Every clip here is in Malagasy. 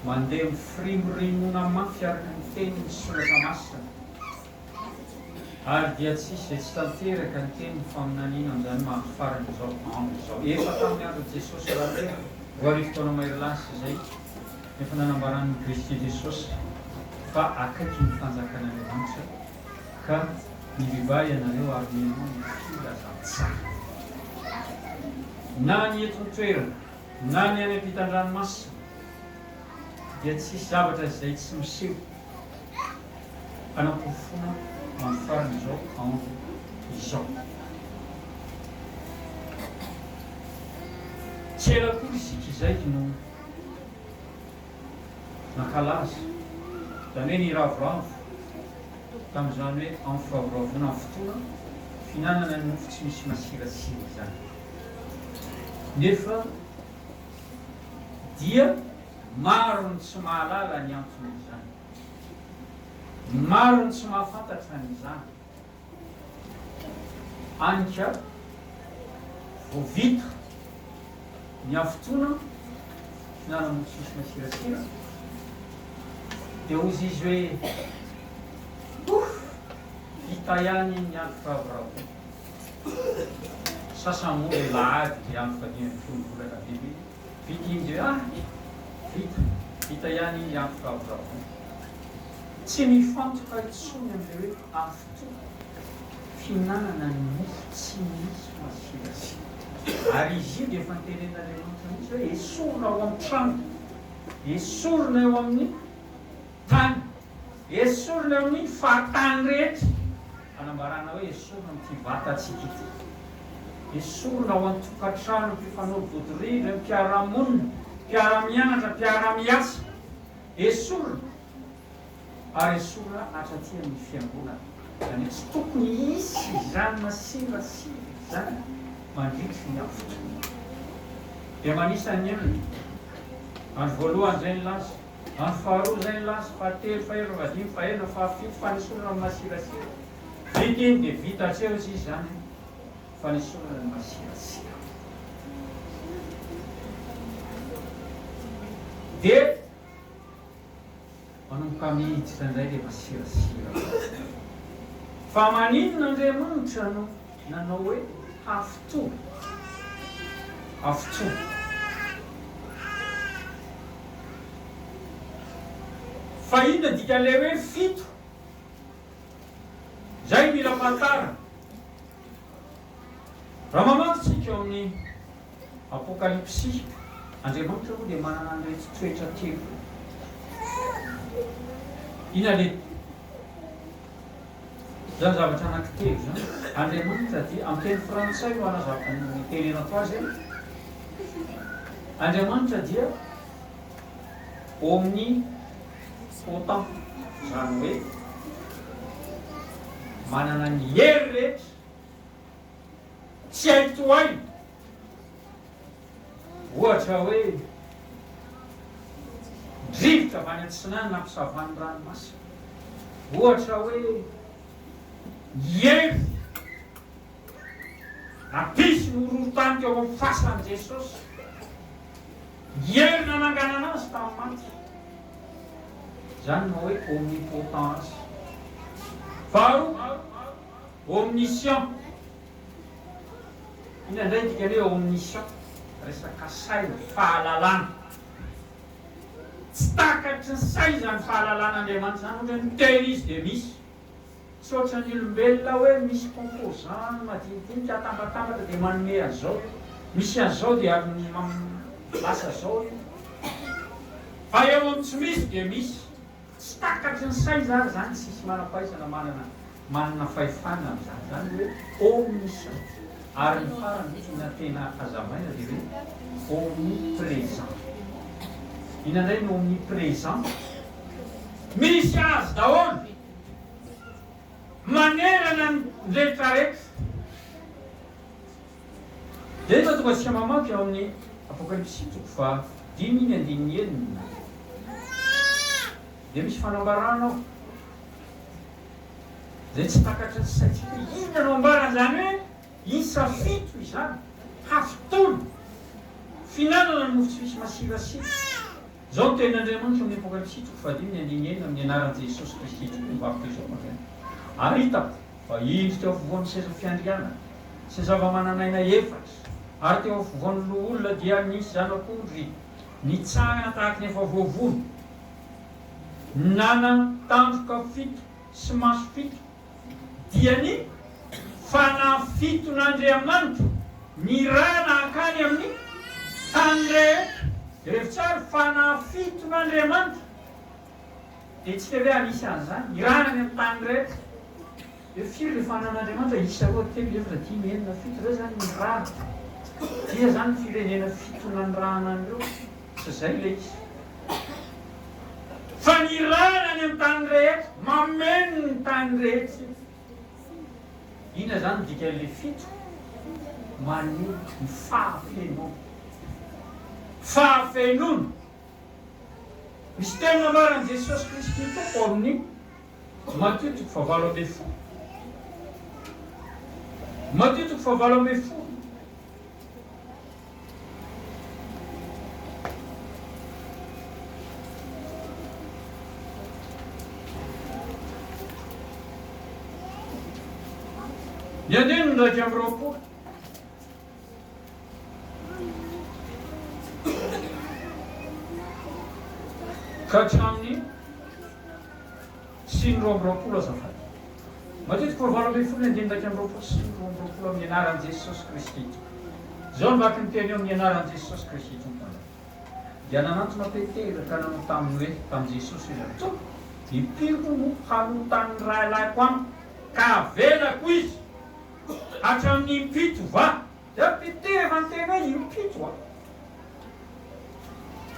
Mandeha mifirimorimoana mafy araka ny tenin'ny Soratra Masina. Ary dia tsy hisy izay tsy tanteraka ny tenin'ny faminaniana amin'izany andro farany izao andro izao. Efa tamin'ny andron'i Jesosy rahateo, 2000 taona mahery lasa izay, no efa nanambaran'i Kristy Jesosy fa akaiky ny fanjakan'Andriamanitra, ka mibebaha ianareo ary minoa ny filazantsara. Na ny eto an-toerana, na ny any ampitan-dranomasina, dia tsy hisy zavatra izay tsy miseho hanaporofoana andro farany izao andro izao. Tsy ela akory isika izay no nankalaza, izany hoe niravoravo tamin'izany hoe andro firavoravoana amin'ny fotoana fihinanana ny mofo tsy misy masirasira izany. Nefa dia maro ny tsy mahalala ny anton'izany. Maro ny tsy mahafantatra an'izany. Any ka vao vita ny hafitoana fihinanana mofo tsisy masirasira dia hozy izy hoe, Ouf! Vita ihany ny andro firavoravoana. Sasany moa le lahady le andro fahadimy ambifolo volana bebe vita iny de ah! Vita, vita ihany iny le andro firavoravoana. Tsy mifantoka intsony amle hoe afotoa fihinanana ny mofo tsy misy masirasira. Ary izy io dia efa notenenin'Andriamanitra mihitsy hoe esorina ao amin'ny trano, esorina eo amin'ny. Tany. Esorina eo amin'ny fahatany rehetra. Fanambarana hoe esorina amin'ity vatantsika ity. Esorina ao an-tokantrano, mpifanolo-bodirindrina, mpiara-monina, mpiara-mianatra, mpiara-miasa. Esorina. Ary esorina hatraty amin'ny fiangonana. Izany hoe tsy tokony hisy izany masirasira izany mandritry ny hafitoana. Dia manisa ny olona. Andro voalohany izay nilaza. Andro faharoa izay ny lasa, fahatelo, fahefatra, fahadimy, fahenina, fahafito, fanesorana ny masirasira. Vita iny dia vita hatreo izy izany fanesorana ny masirasira. Dia manomboka miditra indray ilay masirasira. Fa maninona Andriamanitra no nanao hoe hafitoa? Hafitoa. Fa inona dikan'ilay hoe fito? Izay mila fantarina. Raha mamaky tsika ao amin'ny Apokalypsy, Andriamanitra moa dia manana an'ireto toetra telo ireto. Inona ilay izany zavatra anankitelo izany? Andriamanitra dia, amin'ny teny frantsay no anazavako ny itenenako azy, Andriamanitra dia omnipotent, izany hoe manana ny hery rehetra, tsy hay tohaina. Ohatra hoe ny rivotra avy any atsinanana nampisava ny ranomasina. Ohatra hoe ny hery nampisy ny horohorontany teo amin'ny fasan'i Jesosy. Ny hery nananganana azy tamin'ny maty. Izany no hoe omnipotent azy. Faharoa, omniscient. Inona indray ny dikan'ny hoe omniscient? Resaka saina, fahalalana. Tsy takatry ny saina izany fahalalan'Andriamanitra izany, ohatra hoe miteny Izy dia misy. Tsy ohatran'ny olombelona hoe misy composant madinidinika atambatambatra dia manome an'izao io, misy an'izao dia lasa zao io. Fa eo amin'ny tsy misy dia misy. Tsy takatry ny saina ary izany, tsisy manam-pahaizana manana manana fahefana amin'izany. Izany hoe omniscient. Ary ny farany tiana tena hazavaina dia hoe omnipresent. Inona indray ny omnipresent? Misy azy daholo! Manerana ny retraretra. Dia eto tonga antsika mamaky ao amin'ny Apokalypsy toko faha dimy ny andininy enina. Dia misy fanambarana ao izay tsy takatry ny saintsika hoe inona no ambaran'izany hoe isa fito izany, hafitoana, fihinanana ny mofo tsy misy masirasira. Izao no tenin'Andriamanitra ao amin'ny Apokalypsy toko fahadimy ny andininy enina amin'ny anaran'i Jesosy Kristy Tompo mivarotra izao manao hoe, Ary hitako fa indro teo afovoan'ny seza fiandrianana sy ny zava-manan'aina efatra ary teo afovoan'ny loholona dia nisy zanak'ondry nitsangana tahaka ny efa voavono, nanan-tandroka fito sy maso fito, dia ny Fanahy fiton'Andriamanitra nirahana hankany amin'ny tany rehetra. Jereo tsara, Fanahy fiton'Andriamanitra. Dia tsika ve anisan'izany? Nirahana any amin'ny tany rehetra. Hoe firy ilay Fanahin'Andriamanitra? Isa roa, telo, efatra, dimy, enina, fito. Ireo izany nirahana. Iza izany ny firenena fito nanirahana an'ireo? Tsy izay ilay izy. Fa ny rariny any amin'ny tany rehetra, mameno ny tany rehetra io. Inona izany ny dikan'ilay fito? Maneho ny fahafenoana. Fahafenoana. Misy teny nambaran'i Jesosy Kristy Tompo ao amin'ny Matio toko fahavalo ambinifolo. Matio toko fahavalo ambinifolo. Ny andininy 21. Ka hatramin'ny sy ny 22 azafady. Matetika koa 18 ny andininy 21 sy ny 22 amin'ny anaran'i Jesosy Kristy Tompo. Izao no vaky ny teny eo amin'ny anaran'i Jesosy Kristy Tompo anao. Dia nanantona Petera ka nanao taminy hoe, tamin'i Jesosy izy, Tompo, impiry moa no hanotan'ny rahalahiko amiko ka havelako izy? Hatramin'ny impito va? Dia Petera efa niteny hoe impito a!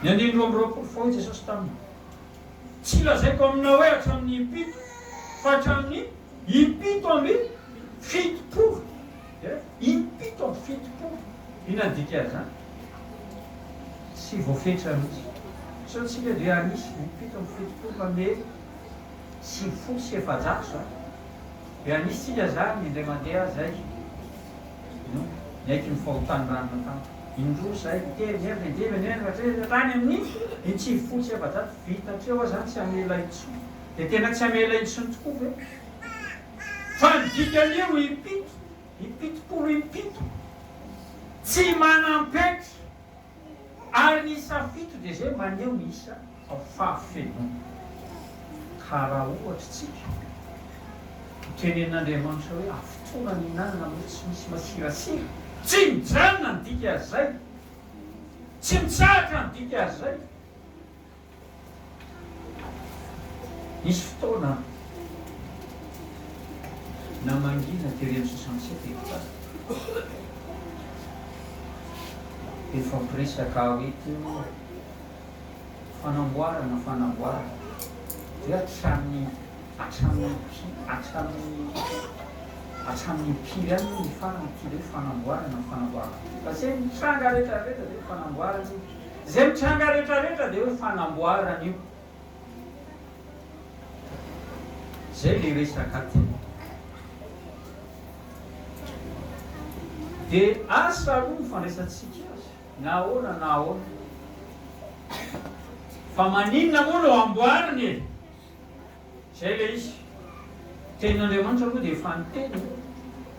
Ny andininy 22, fa hoy Jesosy taminy, Tsy lazaiko aminao hoe hatramin'ny impito, fa hatramin'ny 77. Jereo, 77. Inona ny dikan'izany? Tsy voafetra mihitsy. Sao tsika dia hanisy 77 fa mety 490 izany. Dia hanisy tsika izany indray mandeha izay no niaiky ny fahotan'ny ranona tamiko. Indroa izay, intelo, inefatra, indimy, inenina, efatra, hatrany amin'ny in-94. Vita hatreo aho izany tsy hamela intsony. Dia tena tsy hamela intsony tokoa ve? Fa ny dikan'io impito, impitopolo impito, tsy manam-petra. Ary ny isa fito dia izay maneho ny isa fahafenoana. Ka raha ohatra tsika ho tenenin'Andriamanitra hoe afotoana ny hinanana moa tsy misy masirasira, tsy mijanona ny dikan'izay, tsy mitsahatra ny dikan'izay. Nisy fotoana namangiana tery amin'ny 67 hectares. Hifampiresaka aho eto fanamboarana fanamboarana dia hatramin'ny hatramin'ny hatramin'ny hatramin'ny impiry any moa ny farany ity hoe fanamboarana fanamboarana fa izay mitranga rehetra rehetra dia fanamboarana io. Izay mitranga rehetrarehetra dia hoe fanamboarana io. Izay ilay resaka aty. Dia asa aloha ny fandraisantsika azy, na ahoana na ahoana. Fa maninona moa no amboarina e? Izay ilay izy. Tenin'Andriamanitra aloha dia efa niteny e.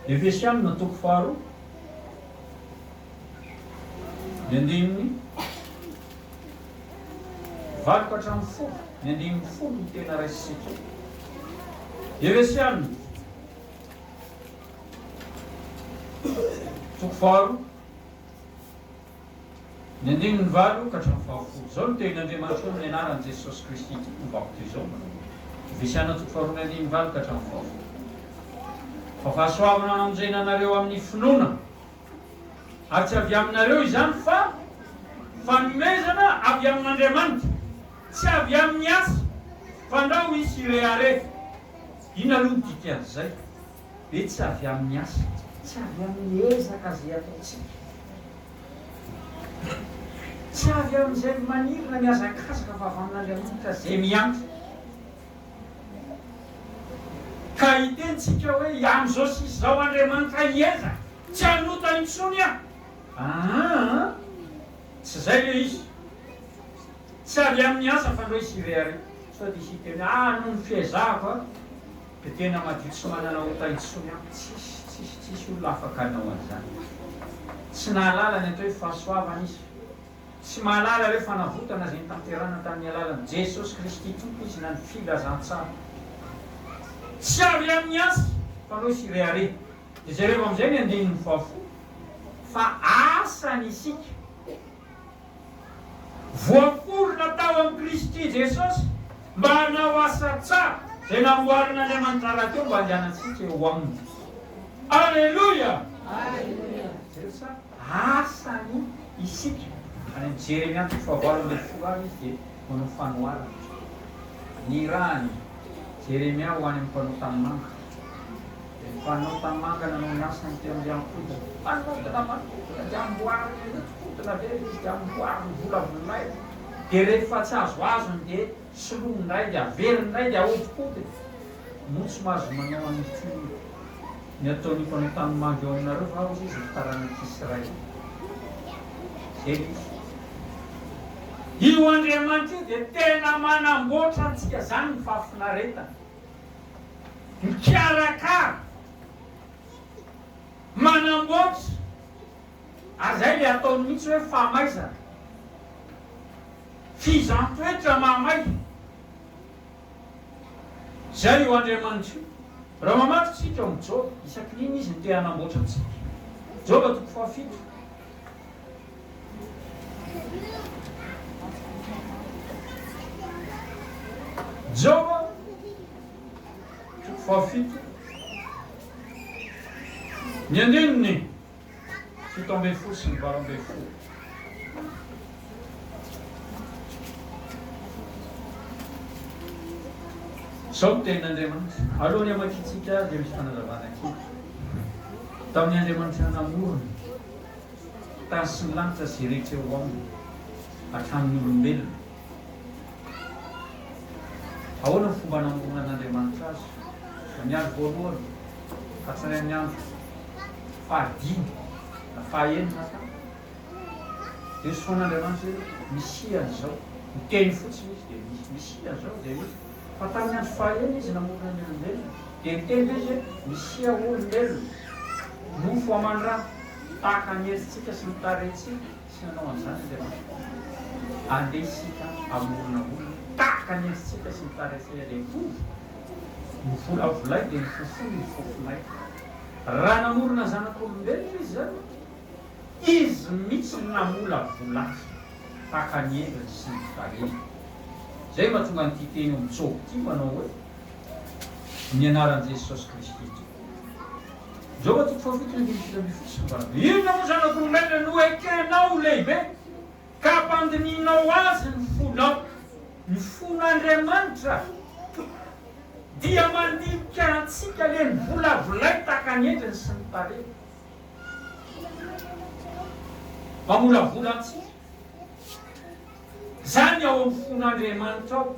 Efesianina toko faharoa, ny andininy valo ka hatramin'ny folo, ny andininy folo no tena raisintsika. Efesianina toko faharoa. Ny andininy valo ka hatramin'ny fahafolo. Izao no tenin'Andriamanitra eo amin'ny anaran'i Jesosy Kristy Tompo mivako toy izao, Efesiana toko faharoa ny andininy valo ka hatramin'ny fahafolo. Fa fahasoavana namonjena anareo amin'ny finoana, ary tsy avy aminareo izany fa fanomezana avy amin'Andriamanitra, tsy avy amin'ny asa, fandrao hisy hirehareha. Inona aloha ny dikan'izay? Hoe tsy avy amin'ny asa, tsy avy amin'ny ezaka izay ataontsika. Tsy avy amin'izay maniry na mihazakazaka fa avy amin'Andriamanitra izay miantso. Ka hiteny tsika hoe amin'izao sy izao Andriamanitra hiezaka, tsy hanota intsony aho. Aa, tsy izay ilay izy. Tsy avy amin'ny asa fa ndreo hisy hirehareha. Sao dia hisy hiteny hoe, ah noho ny fiezahako ah, dia tena madio tsy manana ota intsony aho. Tsisy, tsisy, tsisy olona afaka hanao an'izany. Tsy nahalala ny atao hoe fahasoavana izy. Tsy mahalala ireo fanavotana izay notanterahina tamin'ny alalan'i Jesosy Kristy Tompo izy na ny filazantsara. Tsy avy amin'ny asa fa ndreo hisy hirehareha. Dia jereo amin'izay ny andininy fahafolo fa asany isika. Voaforona tao amin'i Kristy Jesosy mba hanao asa tsara izay namboarin'Andriamanitra rahateo mba handehanantsika eo aminy. Aleloia! Jereo tsara, asany isika. Any amin'ny Jeremia toko fahavalo ambinifolo any izy dia manao fanoharana. Nirahany Jeremia ho any amin'ny mpanao tanimanga. Dia ny mpanao tanimanga nanao ny asany teo amin'ilay ankodina. Mpanodina manodina dia amboariny ahodikodina ve ilay izy dia amboariny volavolaina. Dia rehefa tsy azoazony dia soloiny indray dia averiny indray dia ahodikodiny. Moa tsy mahazo manao an'ity ny ataon'io mpanao tanimanga eo aminareo va hozy izy ry taranak'Israely? Izay ilay izy. Io Andriamanitra io dia tena manamboatra antsika izany ny fahafinaretana. Mikarakara, manamboatra, ary izay ilay ataony mihitsy hoe famaizana. Fizan-toetra mahamay. Izay io Andriamanitra io. Raha mamaky tsika ao amin'ny Joba, isaky ny inona izy no te hanamboatra antsika? Joba toko fahafito. Joba toko fahafito, ny andininy 17 sy ny 18. Izao no tenin'Andriamanitra. Alohan'ny hamakiantsika azy dia misy fanazavana kely. Tamin'ny Andriamanitra namorona tany sy ny lanitra izay rehetra eo aminy, hatramin'ny olombelona. Ahoana ny fomba namoronan'Andriamanitra azy? Amin'ny andro voalohany hatrany amin'ny andro fahadimy na fahaenina angamba. Dia soan'Andriamanitra hoe misia an'izao. Niteny fotsiny izy dia misy. Misia an'izao dia misy. Fa tamin'ny andro fahaenina izy namorona ny olombelona. Dia niteny izy hoe misia olombelona, nofo aman-dra, tahaka ny endritsika sy ny tarehintsika. Tsy nanao an'izany Andriamanitra. Andeha isika hamorona olona tahaka ny endritsika sy ny tarehintsika dia vovo novolavolainy dia nofofoiny ny fofonay. Raha namorona zanak'olombelona Izy izany, Izy mihitsy no namolavola azy tahaka ny endriny sy ny tarehiny. Izay no mahatonga an'ity teny eo amin'ny Joba ity manao hoe, Ny anaran'i Jesosy Kristy Tompo. Joba toko fahafito andininy 18. Inona moa zanak'olombelona no ekenao ho lehibe ka ampandinihinao azy ny fonao? Ny fon'Andriamanitra dia mandinika antsika le novolavolainy tahaka ny endriny sy ny tarehiny. Mamolavola antsika. Izany ao amin'ny fon'Andriamanitra ao.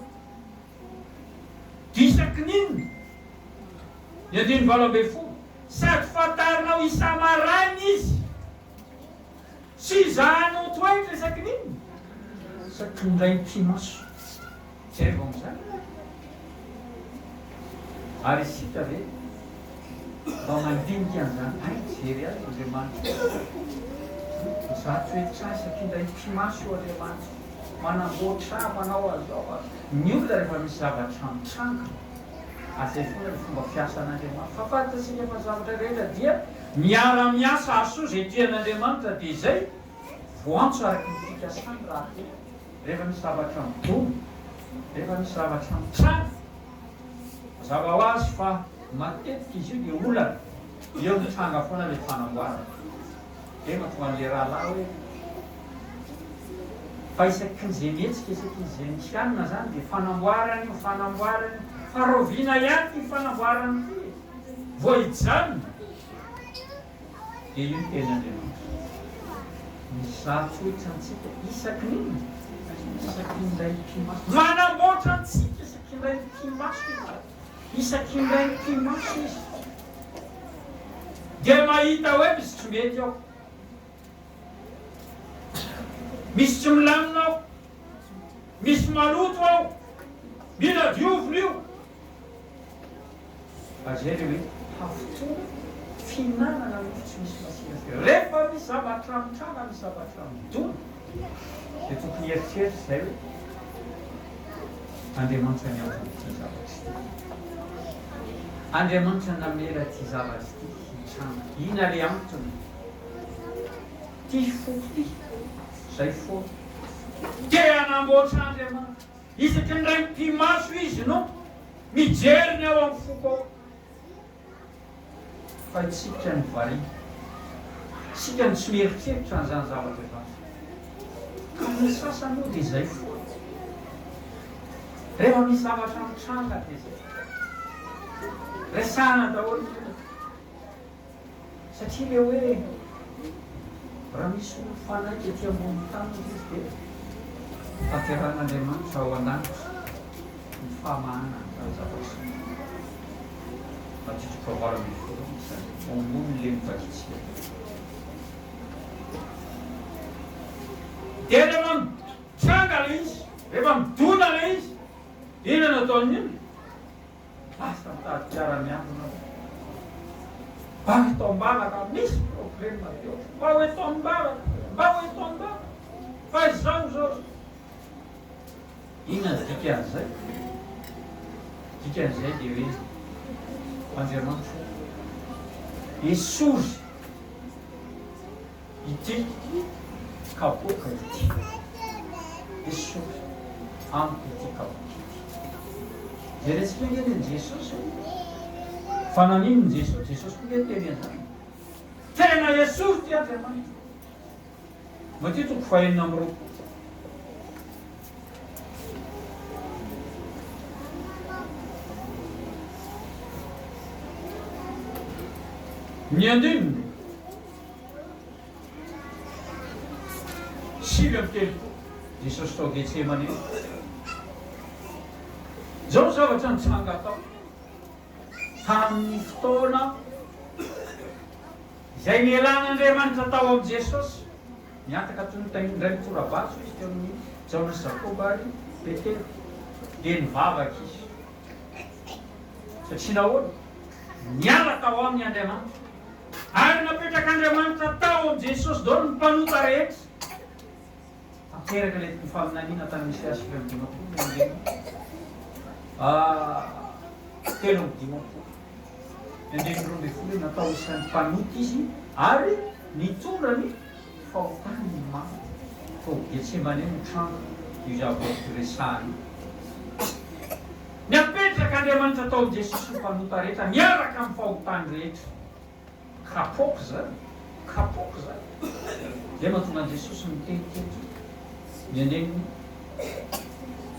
Disaky ny inona? Ny andininy 18, Sady fantarinao isa-maraina izy, sy izahanao toetra isaky ny inona? Isaky ny indray mipi-maso. Jereo amin'izany ianareo. Ary isika ve mba mandinika an'izany? Hay, mijery azy Andriamanitra. Mizaha toetra ahy isaky ny indray mipi-maso io Andriamanitra. Manamboatra ahy, manao an'izao. Ny olona rehefa misy zavatra mitranga, ary izay foana ny fomba fiasan'Andriamanitra. Fa fantatsika fa ny zavatra rehetra dia miara-miasa hahasoa izay tian'Andriamanitra, dia izay voantso araka ny fikasany rahateo. Rehefa misy zavatra midona, rehefa misy zavatra mitranga, mazava ho azy fa matetika izy io dia olana, eo mitranga foana ilay fanamboarana. Dia mahatonga an'ilay rahalahy hoe, fa isaky ny izay mihetsika, isaky ny izay misy hanina izany dia fanamboarana io, fanamboarana io. Fa rahoviana ihany ity fanamboarana ity e? Vao hijanona? Dia io ny tenin'Andriamanitra. Mizaha toetra antsika isaky ny inona? Isaky ny indray mipi-maso. Manamboatra antsika isaky indray mipi-maso Izy. Isaky indray mipi-maso Izy. Dia mahita hoe misy tsy mety ao. Misy tsy milamina ao. Misy maloto ao. Mila diovina io. Fa izay ilay hoe hafitoana, fihinanana mofo tsy misy masirasira. Rehefa misy zavatra mitranga, misy zavatra midona, dia tokony hieritreritra izay hoe, Andriamanitra ny anton'ity zavatra ity. Andriamanitra namela ity zavatra ity hitranga. Inona ilay antony? Ity foko ity, izay foana. Te hanamboatra Andriamanitra. Isaky ny iray mipi-maso Izy no mijery ny ao amin'ny foko ao. Fa isika no variana. Isika no tsy mieritreritra an'izany zavatra izany. Ka ny sasany moa dia izay foana. Rehefa misy zavatra mitranga dia izay. Resahana daholo ny olona. Satria ilay hoe raha misy olona mifanaiky ety ambonin'ny tany hozy izy dia tanterahin'Andriamanitra ao an-danitra ny famahana an'izany zavatra izany. Matio toko fahavalo ambinifolo izany, ao ambonin'ilay novakintsika teo. Dia rehefa mitranga ilay izy, rehefa midona ilay izy, inona no ataon'ny olona? Lasa mitady mpiara-miambina aho. Mba eto am-bavaka misy problème be ao. Mba ho eto am-bavaka, mba ho eto am-bavaka. Fa izao izao. Inona ny dikan'izay? Dikan'izay dia hoe Andriamanitra ô, esory Ity kapoaka ity. Esory amiko ity kapoaka ity. Jerentsika ange ny an'i Jesosy e. Fa naninona Jesosy? Jesosy koa ange niteny an'izany. Tena esory ity Andriamanitra. Matio toko fahenina amby roapolo. Ny andininy. 39, Jesosy tao Getsemane. Izao ny zavatra nitranga tao. Tamin'ny fotoana izay nialan'Andriamanitra tao amin'i Jesosy, nihataka toy ny indray mitora-bato izy teo amin'ny Jaona sy Jakoba ary Petera, dia nivavaka izy. Satria nahoana? Niala tao aminy Andriamanitra. Ary napetrak'Andriamanitra tao amin'i Jesosy daholo ny mpanota rehetra. Tanteraka ilay faminaniana tany Isaia 59 ny andininy 53. Ny andininy 12 hoe natao isan'ny mpanota izy ary nitondra ny fahotany ny maro. Tao Getsemane no tranga io zavatra resahana io. Napetrak'Andriamanitra tao amin'i Jesosy ny mpanota rehetra miaraka amin'ny fahotany rehetra. Kapoaka izany, kapoaka izany. Izay mahatonga an'i Jesosy miteny teto ny andininy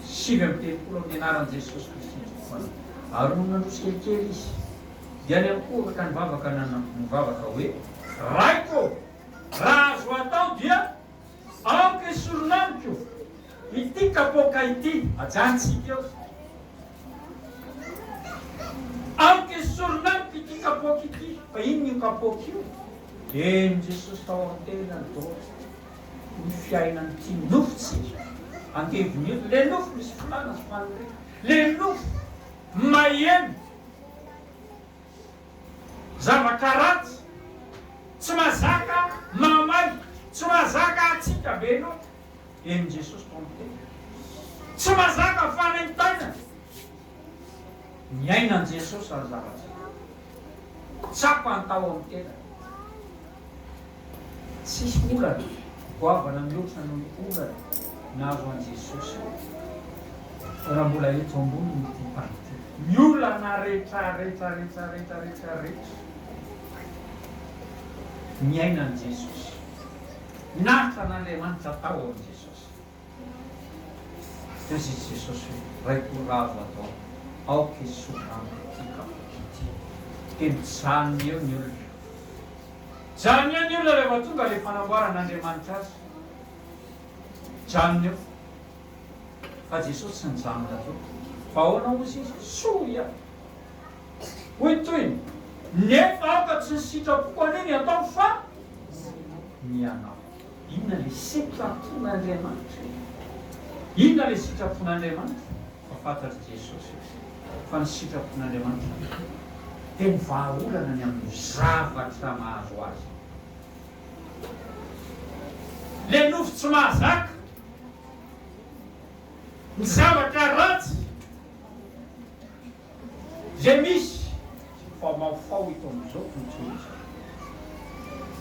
39 amin'ny anaran'i Jesosy Kristy Tompo anao. Ary nony nandroso kelikely izy, dia niankohoka ka nivavaka nivavaka hoe, Raiko ô, raha azo atao dia Aoka esorina amiko ity kapoaka ity. Ajanontsika eo. Aoka esorina amiko ity kapoaka ity. Fa inona io kapoaka io? Henon'i Jesosy tao amin'ny tenany daholo ny fiainan'ity nofontsika andevon'io. Ilay nofo misy filàna sy faniriana. Ilay nofo maheno. Zavatra ratsy, tsy mahazaka mamay, tsy mahazaka hatsiaka be loatra, henon'i Jesosy tao amin'ny tenany. Tsy mahazaka fanaintainana. Niainan'i Jesosy izany zavatra izany. Tsapany tao amin'ny tenany. Tsisy olana goavana mihoatra noho ny olana nahazo an'i Jesosy raha mbola eto ambonin' ity tany ity. Ny olana rehetra rehetra rehetra rehetra rehetra rehetra niainan'i Jesosy, natran'Andriamanitra tao amin'i Jesosy. Hoy izy Jesosy hoe, Raiko ravo atao, aoka esorina amiko ity kapoaka ity. Dia mijanona eo ny olona. Mijanona eo ny olona rehefa tonga ilay fanamboaran'Andriamanitra azy. Mijanona eo. Fa Jesosy tsy nijanona teo. Fa ahoana hozy izy? Soa ihany. Hoy ny tohiny, Nefa aoka tsy ny sitrapoko anie ny atao fa ny anao. Inona ilay sitrapon'Andriamanitra e? Inona ilay sitrapon'Andriamanitra? Fa fantatr'i Jesosy fa ny sitrapon'Andriamanitra dia ny vahaolana ny amin'ny zavatra mahazo azy. Ilay nofo tsy mahazaka ny zavatra ratsy izay misy fa maofao eto amin'izao tontolo izao.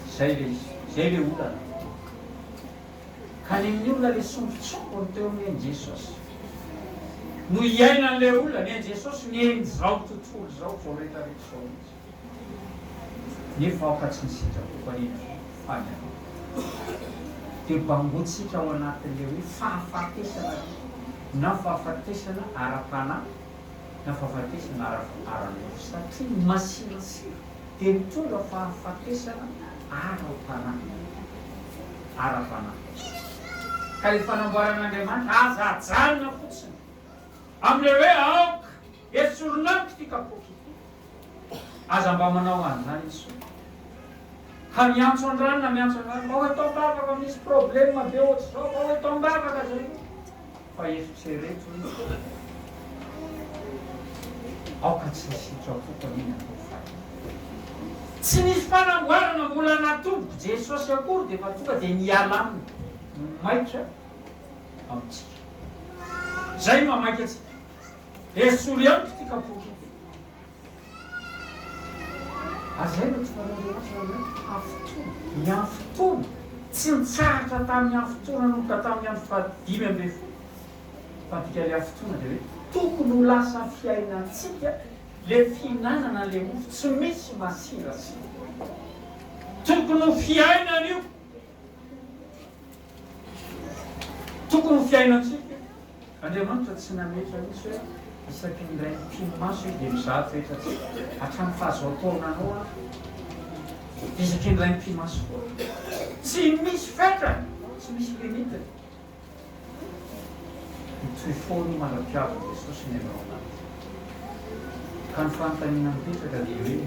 Izay ilay izy, izay ilay olana. Ka ny olona ilay sombintsombiny teo amin'ny ain'i Jesosy no iainan'ilay olona, ny ain'i Jesosy ny ain'izao tontolo izao, izao rehetra rehetra izao mihitsy. Nefa aoka tsy ny sitrapoko anie fa ny anao. Dia bangotsika ao anatin'ilay hoe fahafatesana na fahafatesana ara-panahy na fahafatesana ara-nofo satria ny masirasira dia mitondra fahafatesana ara-panahy. Ara-panahy. Ka ilay fanamboaran'Andriamanitra aza ajanona fotsiny amin'ilay hoe aoka esorina amiko ity kapoaka ity. Aza mba manao an'izany intsony. Ka miantso an-drano na miantso an-drano, mba ho eto am-bavaka misy problème be ohatr'izao, mba ho eto am-bavaka zareo. Fa eritrereto hoe aoka tsy ny sitrapoko anie ny atao fa ny. Tsy nisy fanamboarana mbola natombok'i Jesosy akory dia efa tonga dia niala aminy no maika amintsika. Izay no hamaika antsika. Esory amiko ity kapoaka ity. Ary izay no tsy fanao-Andriamanitra raha hoe hafotoana. Ny hafotoana, tsy nitsahatra tamin'ny hafotoana nanomboka tamin'ny andro fahadimy ambin'ny folo. Fa ny dikan'ilay hafotoana dia hoe tokony ho lasa fiainantsika ilay fihinanana an'ilay mofo tsy misy masirasira. Tokony ho fiainana io. Tokony ho fiainantsika io. Andriamanitra tsy nametra mihitsy hoe isaky ny indray mipi-maso Izy dia mizaha toetra antsika. Hatramin'ny fahazoan-taonanao ary dia isaky ny indray mipi-maso foana. Tsy misy fetrany, tsy misy limite-ny. Mitohy foana io mandra-piavin'i Jesosy ny anao anaty. Ka ny fanontaniana mipetraka dia hoe,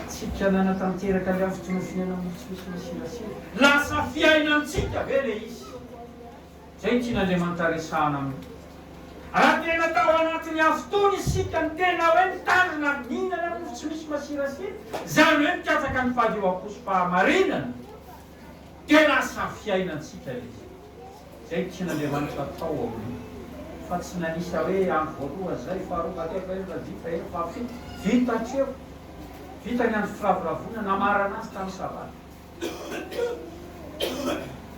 Tsika nanatanteraka ilay fotoana fiainana mofo tsy misy masirasira. Lasa fiainantsika ve ilay izy? Izay no tian'Andriamanitra resahana aminao. Raha tena tao anatin'ny hafitoana isika ny tena hoe mitandrina ary mihinana mofo tsy misy masirasira, izany hoe mikatsaka ny fahaleovam-po sy fahamarinana, dia lasa fiainantsika ilay izy. Izay no tian'Andriamanitra atao ao aminao. Fa tsy nanisa hoe andro voalohany izay, faharoa, fahatelo, fahefatra, fahadimy, fahenina, fahafito. Vita hatreo. Vita ny andro firavoravoana, namarana azy tamin'ny Sabata.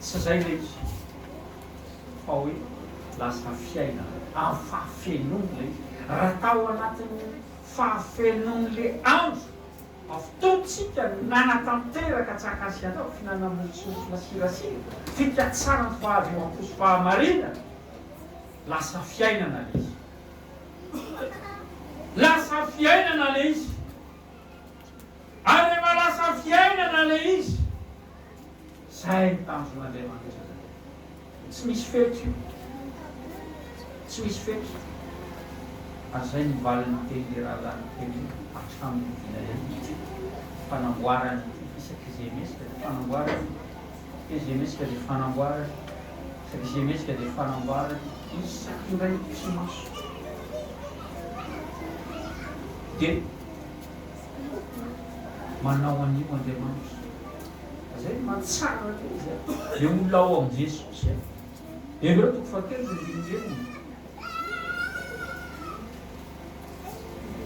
Tsy izay ilay izy. Fa hoe lasa fiainana amin'ny fahafenoany ilay izy. Raha tao anatin'ny fahafenoan'ilay andro, Fotoantsika ny nanatanteraka tsakasianao fihinana-mofo tsy misy masirasira, fikatsara ny fahadiovampo sy fahamarinana. Lasa fiainana ilay izy. Lasa fiainana ilay izy. Ary rehefa lasa fiainana ilay izy, izay ny tanjon'Andriamanitra izay. Tsy misy fetra io. Tsy misy fetra. Ary izay no valin'ny tenin'ilay rahalahy niteny hoe hatramin'ny oviana ihany ity fanamboarana ity, isaky izay mihetsika dia fanamboarana, isaky izay mihetsika dia fanamboarana, isaky izay mihetsika dia fanamboarana, isaky indray mipi-maso dia manao an'io Andriamanitra. Zay no mahatsara an'ilay izy a! Le olona ao amin'i Jesosy a! Hebreo toko fahatelo ny andininy enina.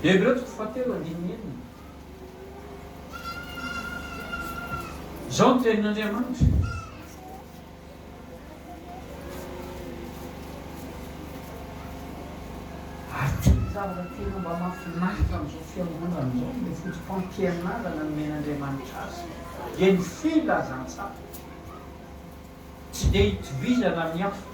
Hebreo toko fahatelo andininy enina. Izao ny tenin'Andriamanitra. Ary ity ny zavatra tena mba mahafinaritra amin'izao fiangonana izao, ny foto-pampianarana nomen'Andriamanitra azy dia ny filazantsara. Tsy dia itovizana amin'ny hafa.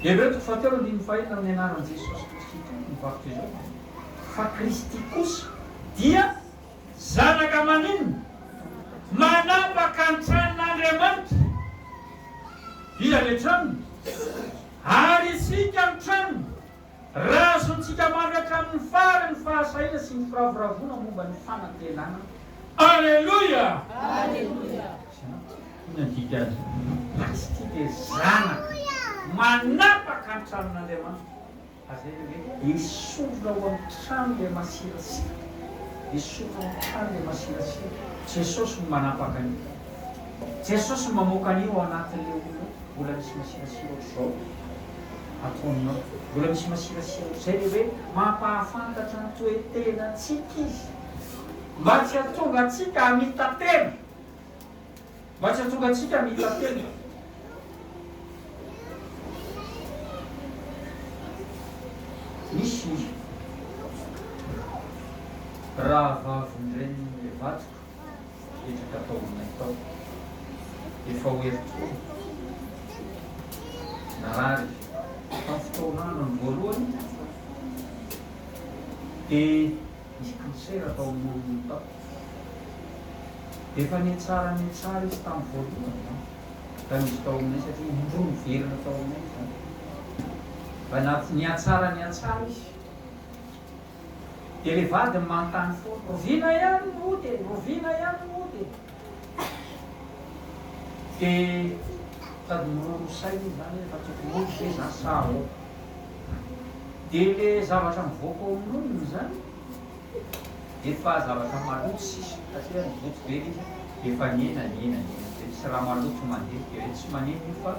Hebreo toko fahatelo andininy fahenina amin'ny anaran'i Jesosy Kristy Tompo ny vakoka izao, fa Kristy kosa dia Zanaka maninona? Manapaka ny tranon'Andriamanitra. Iza ilay tranony? Ary isika no tranony, raha azontsika mafy hatramin'ny farany ny fahasahiana sy ny firavoravoana momba ny fanantenana. Aleloia! Inona ny dikan'izany? Kristy dia Zanaka manapaka ny tranon'Andriamanitra. Ary izay ilay hoe esorina ao amin'ny trano ilay masirasira. Esorina ao amin'ny trano ilay masirasira. Jesosy no manapaka an'io. Jesosy no mamoaka an'io ao anatin'ilay olona ao. Mbola misy masirasira ohatr'izao ataonao. Mbola misy masirasira ohatr'izay ilay hoe mampahafantatra ny toe-tenantsika Izy. Mba tsy hahatonga antsika hamita-tena. Mba tsy hahatonga antsika hamita-tena. Nisy rahavavin-drenin'ilay vadiko nipetraka tao aminay tao. Efa ho herintaona. Narary izy. Tamin'ny fotoan'androny voalohany dia nisy cancer tao amin'ny molony tao. Efa nihatsara nihatsara izy tamin'ny voalohany an, tamin'izy tao aminay satria indroa niverina tao aminay izy an. Fa nihatsara nihatsara izy. Dia ilay vadiny manontany foana, roviana ihany ny mody e, roviana ihany ny mody e. Dia sady miroro saina izy izany hoe efa tokony hody ve izany sa ahoana. Dia ilay zavatra mivoaka ao amin'ny nonony izany, Efa zavatra maloto sisa satria nivoto be ilay izy dia efa nihena nihena nihena dia misy raha maloto mandeha dia hoe tsy maneno io fa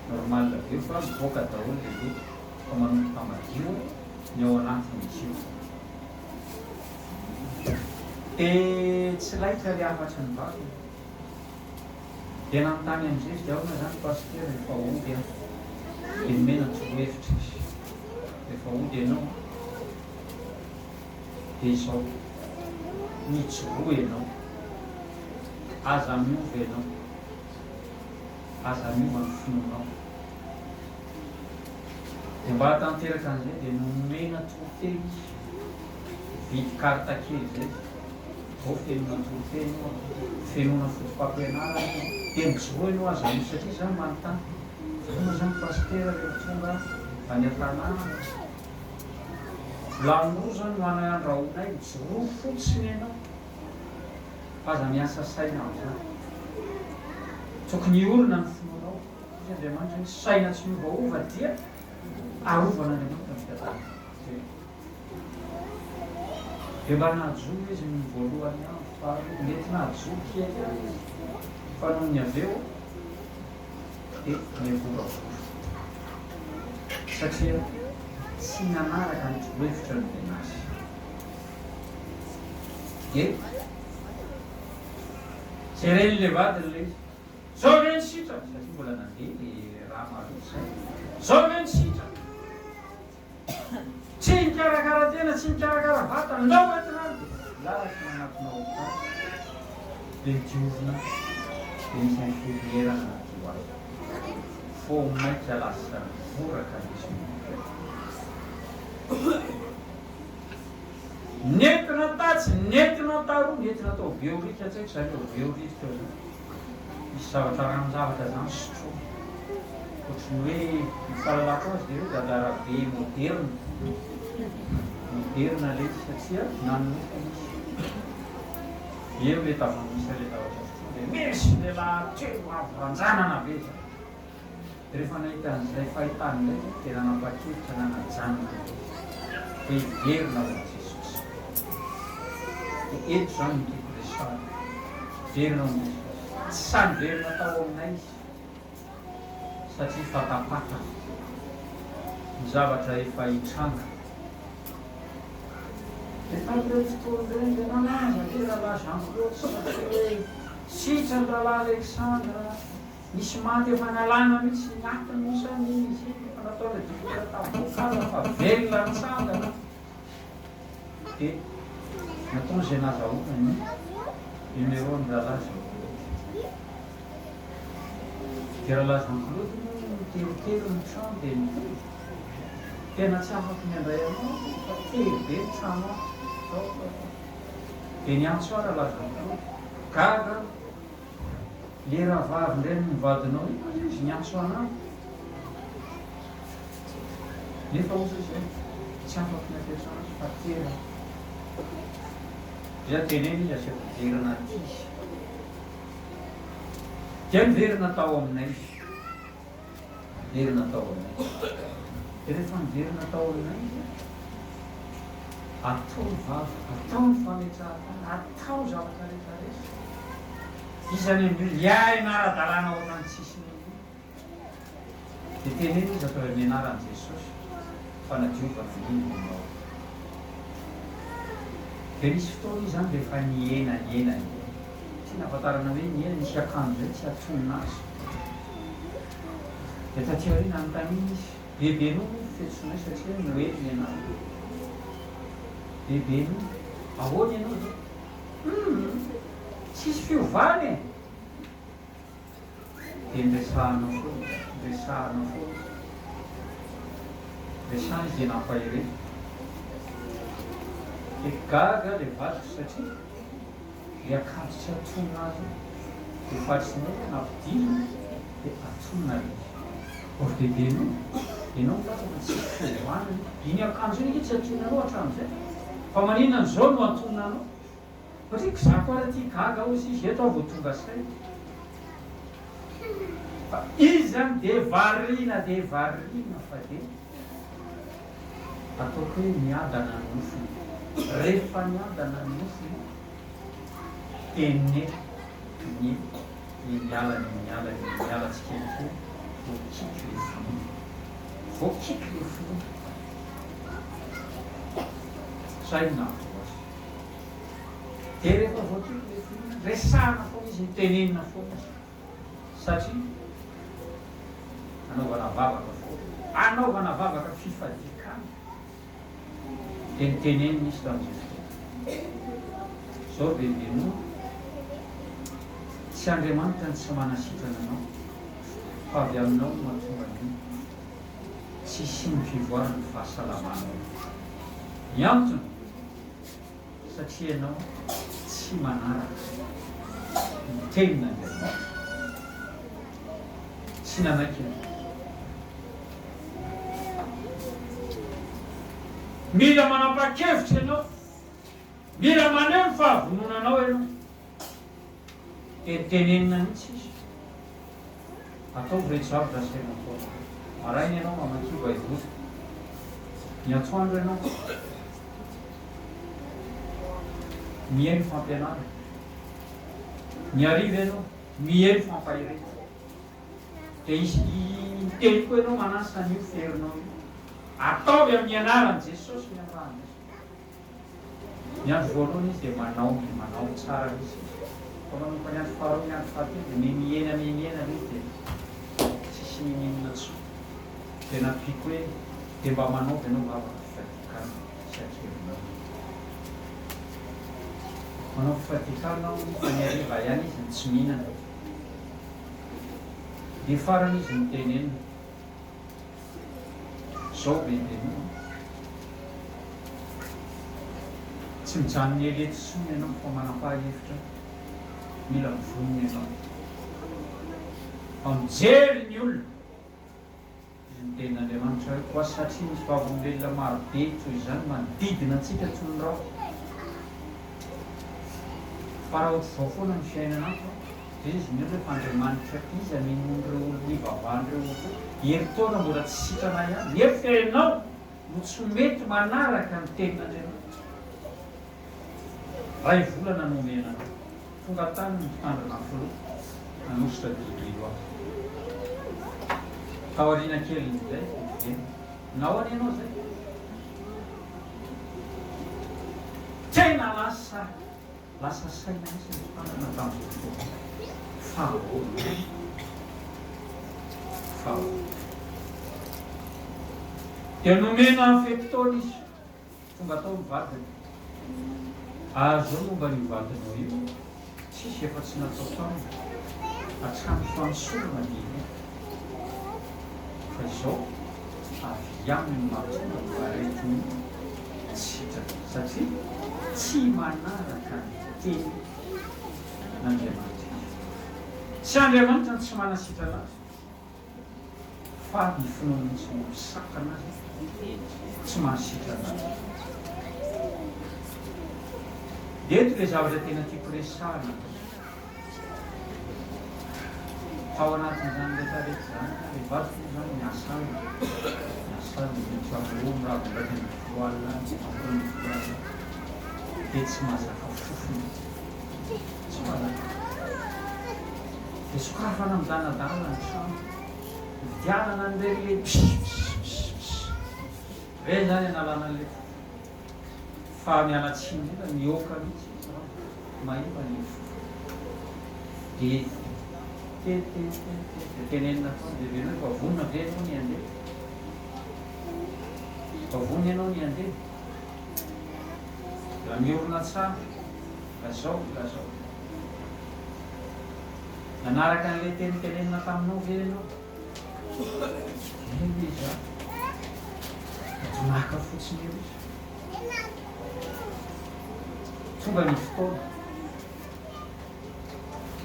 normal be io fa mivoaka daholo ilay loto fa manomboka madio ny ao anatin'izy io dia tsy laitra ilay hafatry ny vadiny dia nanontany an'izay izy dia ahoana izany pasitera efa hody aho dia nomena torohevitra izy efa hody ianao Dia izao, mijoroa ianao. Aza miova ianao. Aza miova ny finoanao. Dia mba hahatanteraka an'izay dia nomena toriteny izy. Nividy carte kely izay izy. Vao fenoina toriteny io an, fenoina foto-pampianarana io an. Dia mijoroa ianao aza miova satria izaho manontany, ahoana izany pasitera rehefa tonga any an-tanàna? Vilany roa zany no andrahoinay, mijoroa fotsiny ianao fa aza miasa saina amin'izany. Tokony hiorina ny finoanao, hoy Andriamanitra hoe saina tsy miovaova dia arovan'Andriamanitra ny fiadanana. Dia mba nahajoro izy ny voalohany andro, faharoa mety nahajoro kely ihany izy fa nony avy eo dia niavoravora satria tsy nanaraka ny torohevitra nomena azy. Dia jeren'ilay vadiny ilay izy, Zao ve ny sitrany? Satria mbola nandeha ilay rà maloto izay. Zao ve ny sitrany? Tsy nikarakara tena, tsy nikarakara vatana, ndao entina any dia lasa nanatona hopitaly, dia nodiovina, dia nisy infirmiera nanadio azy. Vao mainka lasa nivoraka nisy nodifera. Nentina tatsy, nentina taroa, nentina tao Behoririka, tsy haiko izany ao Behoririka ao izany. Misy zavatra ranon-javatra izany sotroina. Ohatry ny hoe ny fahalalako azy dia hoe dadarabe moderina. Moderina ilay izy satria nanonofy izy. Eo ilay tavoahangy misy an'ilay zavatra sotroina dia misy lehilahy telo avo ranjanana be izany. Rehefa nahita an'izay fahitana izay izy dia nanapa-kevitra nanajanona an'ilay izy dia hiverina ho an'i Jesosy. Dia eto izany no tiako resahina. Hiverina ho an'i Jesosy. Tsy sahy niverina tao aminay izy satria fatapatany ny zavatra efa hitranga. Dia tamin'ireny fotoana ireny dia nalaza be Rahalahy Jean Claude satria hoe sitrany Rahalahy Alexandre. Nisy maty efa nalana mihitsy ny atiny moa sa nino izy iny efa nataon'ilay dokotera tamin'ny vocal fa velona nitsangana dia nataony izay nazahoana ny numéro an'i Rahalahy Jean Claude. Dia Rahalahy Jean Claude moa niteritery ny trano dia niteny tena tsy afaky ny handray anao aho fa tery be ny trano ato zao zao zao. Dia niantso ahy Rahalahy Jean Claude, gaga aho. Le rahavavy ndray no vadinao io hozy izy niantso anah nefa hozy izy hoe tsy afako ny apetrahana azy fa tery aho dia teneno izy asiako miverina aty izy. Dia niverina tao aminay izy. Niverina tao aminay. Dia rehefa niverina tao aminay izy, atao ny vava, atao ny fametrahan-tanana, atao ny zavatra rehetra rehetra. Iza ny amin'io hiaina ara-dalàna ohatran'ny tsisy n'inon'inona. Dia teneno izy ataovy amin'ny anaran'i Jesosy fanadiovana ny inoanao. Dia nisy fotoana izy izany dia efa nihena nihena nihena. Tsy nahafantarana hoe nihena, nisy akanjo izay tsy hatonina azy. Dia taty aoriana nanontaniana izy, Bebe no moa fiantsonay satria Noely ny anarany. Bebe no, ahoana ianao izao? Humm! Tsisy fiovana e! Dia niresahana foana, niresahana foana. Resahana izy dia nampaherezina. Dia gaga ilay vadiko satria ilay akanjo tsy antonona azy io dia efa tsy nety nampidirina dia antonona ilay izy. Or bebe anao, ianao milaza fa tsy fiovana io. Iny akanjo iny ange tsy antonona anao hatramin'izay. Fa maninona an'izao no antonona anao? Satria kzako ary aty gaga hozy izy eto aho vao tonga saina fa izy zany de variana de variana fa de ataoko hoe miadana ny nofony rehefa miadana ny nofony de ne ny ny miala ny miala ny miala tsikelikely voakiky le finoana voakiky le finoana zay no nahatonga azy. Dia rehefa voatory ilay finoana, resahana foana izy, notenenina foana izy, satria anaovana vavaka foana, anaovana vavaka fifadian-kanina. Dia notenenina izy tamin'izay fotoana. Izao ry Bebe tsy Andriamanitra no tsy manasitrana anao, fa avy aminao no mahatonga ny tsy hisian'ny fivoaran'ny fahasalamanao. Ny antony, satria ianao tsy manaraka ny tenin'Andriamanitra. Tsy nanaiky ianao. Mila manapa-kevitra ianao. Mila maneho ny fahavononanao ianao. Dia tenenina mihitsy izy. Ataovy ireto zavatra asaina ataonao. Maraina ianao mamakia Baiboly. Ny atoandro ianao mihaino fampianarana. Ny hariva ianao mihaino fampaherezana. Dia hisy hiteny koa ianao manasa an'io ferinao io. Ataovy amin'ny anaran'i Jesosy ny arahan'izay. Ny andro voalohany izy dia manao ny manao tsara mihitsy izy. Fa manomboka ny andro faharoa, ny andro fahatelo dia mihemihena mihemihena ilay izy dia tsisy ninoninona intsony. Dia nampiako hoe dia mba manaova ianao vavaka fifadian-kanina isan-kerinandro. Manao fifadian-kanina aho fa ny hariva ihany izy no tsy mihinana. Dia farany izy notenenina. Zao be dia no Tsy mijanona ela eto intsony ianao fa manapaha hevitra mila mivonona ianao fa mijery ny olona Izy ny tenin'Andriamanitra hoe koa satria misy vavolombelona maro be toy izany manodidina antsika toy ny rahona fa raha ohatr'izao foana ny fiainana ato Dia izy mino hoe fa Andriamanitra iza no inoan'ireo olona ivavahan'ireo olona ireo? Herintaona mbola tsy sitrana ihany, nefa ianao no tsy mety manaraka ny tenin'Andriamanitra. Iray volana no omena anao. Tonga tany ny mpitandrina filoha nanosotra diloilo ahy. Taoriana kelin'izay dia nahoana ianao izay? Tena lasa Lasa saina mihitsy ny mpitantana tamin'izay fotoana izay. Fa ahoana? Fa ahoana? Dia nomena fe-potoana izy. Tonga tao ny vadiny. Ary izao momba an'io vadinao io, tsisy efa tsy natao taminy, hatramin'ny fanosorana dia ilaina. Fa izao, avy aminy no mahatonga io aretina io tsy sitrana satria tsy manaraka ny teny n'Andriamanitra izy. Tsy Andriamanitra no tsy manasitrana azy fa ny finoany mihitsy no misakana azy tsy mahasitrana azy. Dia eto ilay zavatra tena tiako resahana. Tao anatin'izany rehetra rehetra izany, ilay vadiko moa izany miasa alina, miasa alina, mety amin'ny roa mirava 11 alina any, amin'ny 12 alina, dia tsy mahazaka fofona, tsy mahazaka. Dia sokafana midanadana ny trano, ividianana an'ireny le pss pss pss pss, ireny izany analana an'ilay fofona. Fa miala tsiny indrindra, mihoaka mihitsy izy raha mahimba ny fofona. Dia te te te te, dia tenenina foana, dia heverina hoe fa vonona ve ianao ny handeha? Fa vonona ianao ny handeha? Mbola miorina tsara, lazao, lazao. Nanaraka an'ilay teny tenenina taminao ve ianao? Eny izy an! Fa maka fotsiny eo izy. Tonga ny fotoana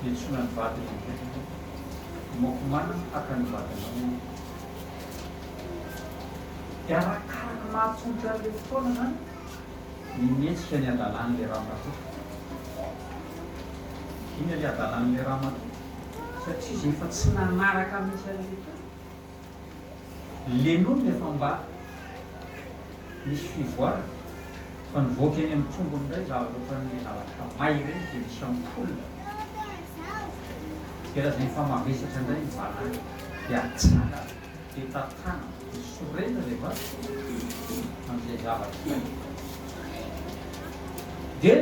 niantsoana ny vadiny indray. Mokomana haka ny vadinao ianao. Dia arakaraka mahatolotra an'ilay fotoana izany ny mihetsika ny hadalan'ilay ramatoa. Inona ilay hadalan'ilay ramatoa? Satria izy efa tsy nanaraka mihitsy an'ilay teny. Le nonony efa mba nisy fivoarana fa nivoaka eny amin'ny tongony indray zavatra ohatran'ilay zavatra may ireny dia misy ampoule dia lazainy fa mavesatra indray ny valany dia atsangana dia tantanana dia sorena ilay vato amin'izay zavatra izay dia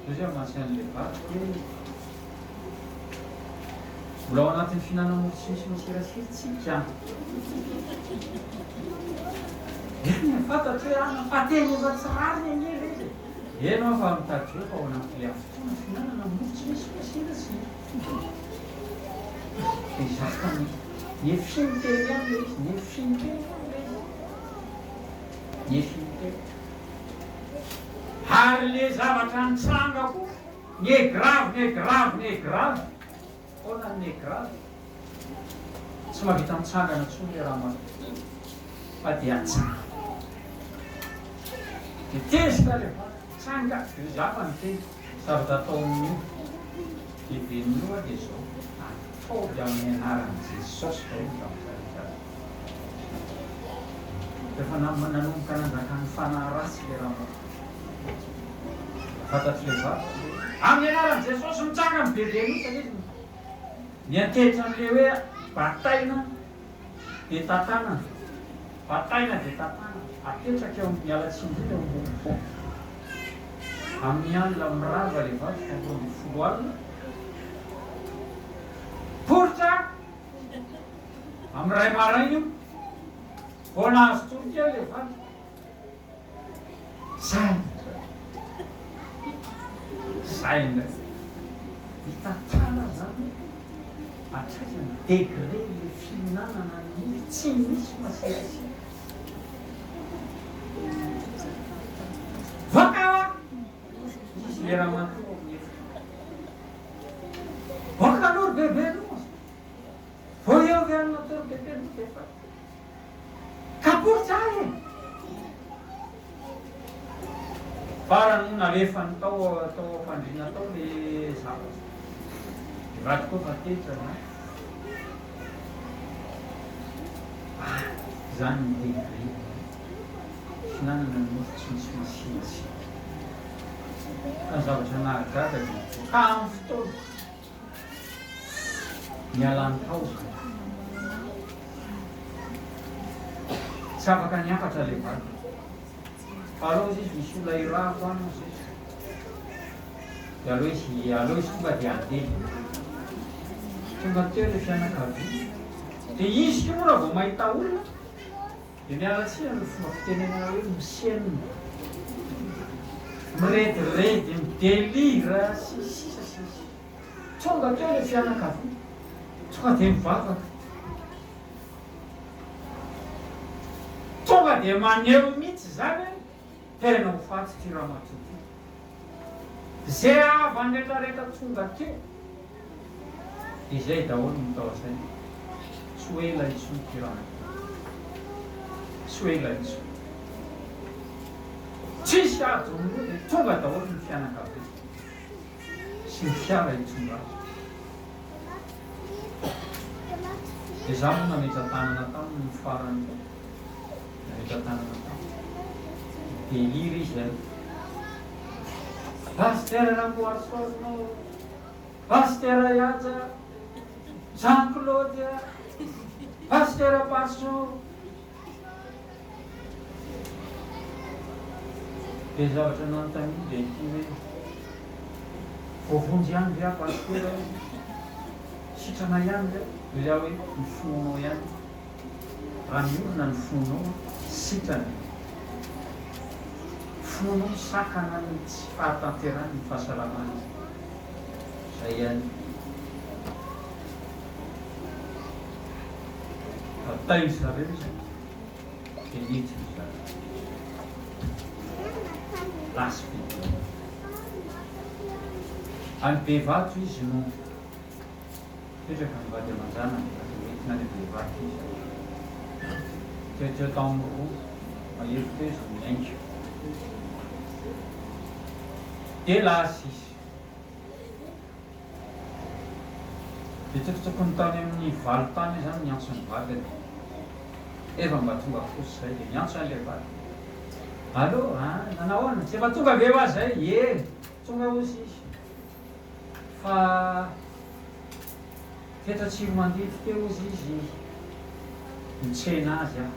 Zao zay mantsy an'ilay vadiko hoe mbola ao anatin'ny fihinana-mofo tsy misy masirasira tsika an! Eny e, fantatro hoe an, fa tena efa tsy rariny anie ilay izy e! Eny aho fa mitadidio fa ao anatin'ilay fotoana fihinanana mofo tsy misy masirasira. Dia zaka ny nefiny teny ihany ilay izy, nefiny teny ihany ilay izy, nefiny teny. Ary le zavatra nitranga koa ne grave ne grave ne grave foana ne grave tsy mahavita mitsangana intsony le ramatoa fa dia atsanga dia tezitra le vady tsanga dia izy hafa niteny zavatra atao amin'io beben'io dia zao ataovy amin'ny anaran'i Jesosy daholo ny zavatra rehetra. Rehefa nanomboka nanjakan'ny fanahy ratsy ilay ramatoa, fantatr'ilay vavy hoe amin'ny anaran'i Jesosy mitsangana ny bebe mihitsy anie izy niantehitra amin'ilay hoe bataina dia tantanana, bataina dia tantanana, apetraka eo amin'ny miala tsiny indrindra eo ambony fo. Amin'ny alina mirava ilay vavy fa 12 alina, poritra! Amin'ny iray maraina io, vao nahazo tory kely ilay vady. Zay indray. Zay indray. Ny tantara zany hatraiza ny degré le fihinanana ny mofo tsy misy masirasira. Voaka hoa! Izy le ramatoa ao amin'ny efitra. Voaka aloha ry bebe aloha. Vao eo ve any nataony bebe no dia efa kapory tsara e! Farany moa nalefany tao tao am-pandriana tao le zavatra. Ny vadiko koa efa tezitra zany. Ah, zany ny degré fihinanana ny mofo tsy misy masirasira. Fa ny zavatra nahagaga dia tamin'ny fotoana Nialany tao zany. Tsy afaka niakatra le vady. Fa aleo ozy izy misy olona irahako any ozy izy. De aleo izy aleo izy tonga de handeha. Tonga teo le fianakaviana. De izy koa moa raha vao mahita olona de miala tsiny amin'ny fomba fitenenana hoe misenina. Mirediredy, midelira sy ny sisa sy ny sisa. Tonga teo ilay fianakaviana, tonga dia mivavaka. Tonga dia maneho mihitsy izany hoe tena ho faty ity ramatoa ity. Izay havany rehetrarehetra tonga teo, dia izay daholo no tao an-tsainy. Tsy ho ela intsony ity ramatoa ity. Tsy ho ela intsony. Tsisy adiny roa dia tonga daholo ny fianakaviana. sy ny fiara hitondra azy. Dia izaho moa nametra-tanana taminy ny farany teo. Nametra-tanana taminy. Ni-délire izy an. Pasteur Ramboarison ô! Pasteur Ihaja! Jean Claude a! Pasteur Parson! Dia ny zavatra nanontaniany dia ity hoe, Voavonjy ihany ve aho Pasitera hoy izy? Sitrana ihany ve aho? Hoy aho hoe, Ny finoanao ihany. Raha miorina ny finoanao, sitrana ianao. Finoanao misakana ny tsy fahatanterahan'ny fahasalamana. Izay ihany. Fa taindry zareo izy dia niditra ry zareo. Lasa be dia be. Any Bevato izy no mipetraka ny vady aman-janany fa dia hoentina any Bevato izy avy eo. Teo teo tao amin'ny roa mahery teo izy no niainga. Dia lasa izy. Dia tokotokony tany amin'ny valo tany izany niantso ny vadiny. Efa mba tonga kosa izay dia niantso an'ilay vadiny. Allô, ah, nanao ahoana? Tsy efa tonga ve hoa izay? Ie, tonga hozy izy. Fa teto Atsiromandidy teo hozy izy nitsena azy aho.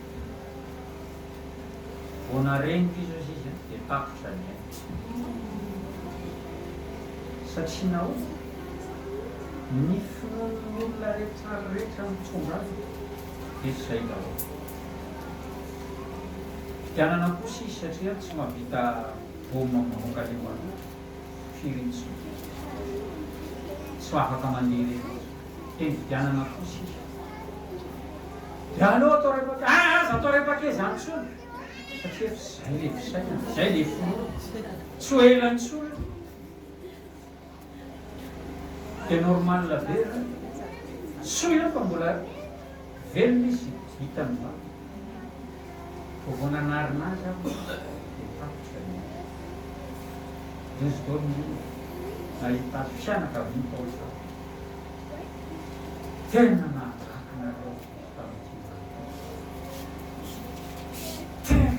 Vao nareniko izy hozy izy dia tapitra ny ainy. Satria nahoana? Ny finoan'ny olona rehetra rehetra mitondra azy dia izay daholo. Fidianana kosa izy satria tsy mahavita baoma mamoaka leo aloha firy intsony. Tsy afaka mandeha irery intsony. Dia nividianana kosa izy. Dia aleo atao ray paquet. Ah, aza atao ray paquet izany intsony. Satria efa izay ilay fisainana, izay ilay finoana. Tsy ho ela intsony io. Dia normal be izany. Soa ihany fa mbola velona izy, hitany va. Vao vao nanarina azy aho dia tapitra ny ady. Loza daholo ny olona nahita azy fianakaviany tao an-trano. Tena nahagaga nareo tamin'ity andro ity. Tena